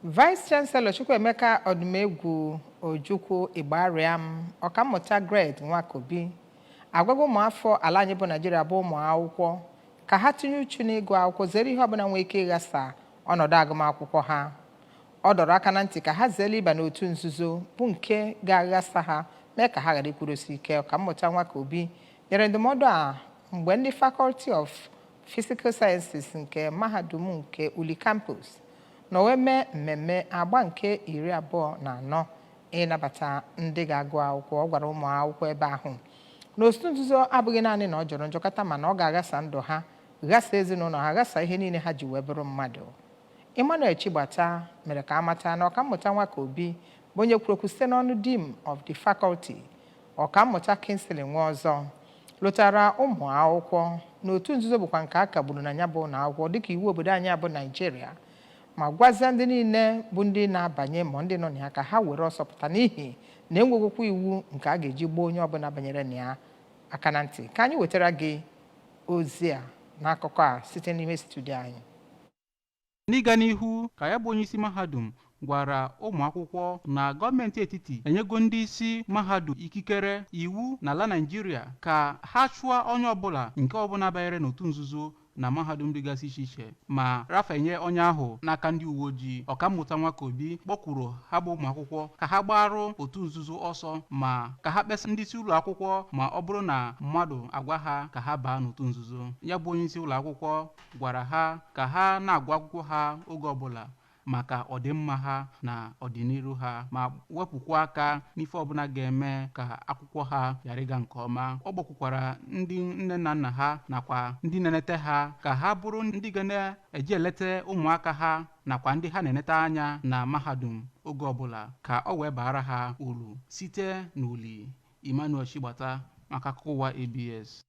Vice Chancellor Chukwuemeka Odumegwu Ojukwu Igbariam, Ọkammụta Greg Nwakobi, agwago ụmụafọ ala anyị bụ Naijiria bụ ụmụ akwụkwọ ka ha tinye uchu n'ịgụ akwụkwọ, zere ihe ọbụla nwee ike ịghasa ọnọdụ agụmakwụkwọ ha. Ọ dọrọ aka na ntị ka ha zere ịba n'otu nzuzo bụ nke ga-aghasa ha, mee ka ha ghara ikwudosi ike. Ọkammụta Nwakobi nyere ndụmọdụ a mgbe ndị Faculty of Physical Sciences nke mahadum nke Uli Campus nọ wee mee mmemme agba nke 24 ịnabata ndị ga-agụ akwụkwọ. Ọ gwara ụmụ akwụkwọ ebe ahụ na otu nzuzo abụghị naanị na ọ jọrọ njọ kata, mana ọ ga-aghasa ndụ ha, ghasa ezinụlọ ha, ghasa ihe niile ha ji wee bụrụ mmadụ. Emmanuel Chigbata mere ka amata na Ọkammụta Nwakobi bụ onye kwuru okwu site n'ọnụ Dean of the Faculty, Ọkammụta Kingsley Nwaọzọ, lụtara ụmụ akwụkwọ na otu nzuzo bụkwa nke a kagburu na ya bụ ụlọ akwụkwọ dịka iwu obodo anyị bụ Naijiria, ma gwazie ndị niile bụ ndị na-abanye ma ndị nọ na ya ka ha were ọsọ pụta, n'ihi na enwegokwa iwu nke a ga-eji gbaa onye ọbụla banyere na ya aka na ntị. Ka anyị wetara gị ozi a n'akụkọ a site n'ime studio anyị. N'ịga n'ihu, ka ya bụ onyeisi mahadum gwara ụmụ akwụkwọ na gọọmenti etiti enyego ndị isi mahadum ikikere iwu n'ala Naịjirịa ka ha chụọ onye ọbụla nke ọbụla banyere n'otu nzuzo na mahadum dịgasị iche iche ma rafenye onye ahụ n'aka ndị uwe ojii. Ọkammụta Nwakobi kpọkwuru ha bụ ụmụ akwụkwọ ka ha gbarụ otu nzuzo ọsọ, ma ka ha kpesa ndị isi ụlọ akwụkwọ ma ọ bụrụ na mmadụ agwa ha ka ha baa n'otu nzuzo. Ya bụ onye isi ụlọ akwụkwọ gwara ha ka ha na-agụ akwụkwọ ha oge ọbụla maka ọdịmma ha na ọdịnihu ha, ma wepụkwa aka n'ife ọbụla ga-eme ka akwụkwọ ha ghara ịga nke ọma. Ọ gbakwukwara ndị nne na nna ha nakwa ndị na-enete ha ka ha bụrụ ndị ga na-eji eleta ụmụaka ha nakwa ndị ha na-enete anya na mahadum oge ọbụla, ka ọ wee baara ha uru. Site n'Uli, Emmanuel Chigbata maka akụkọ ụwa ABS.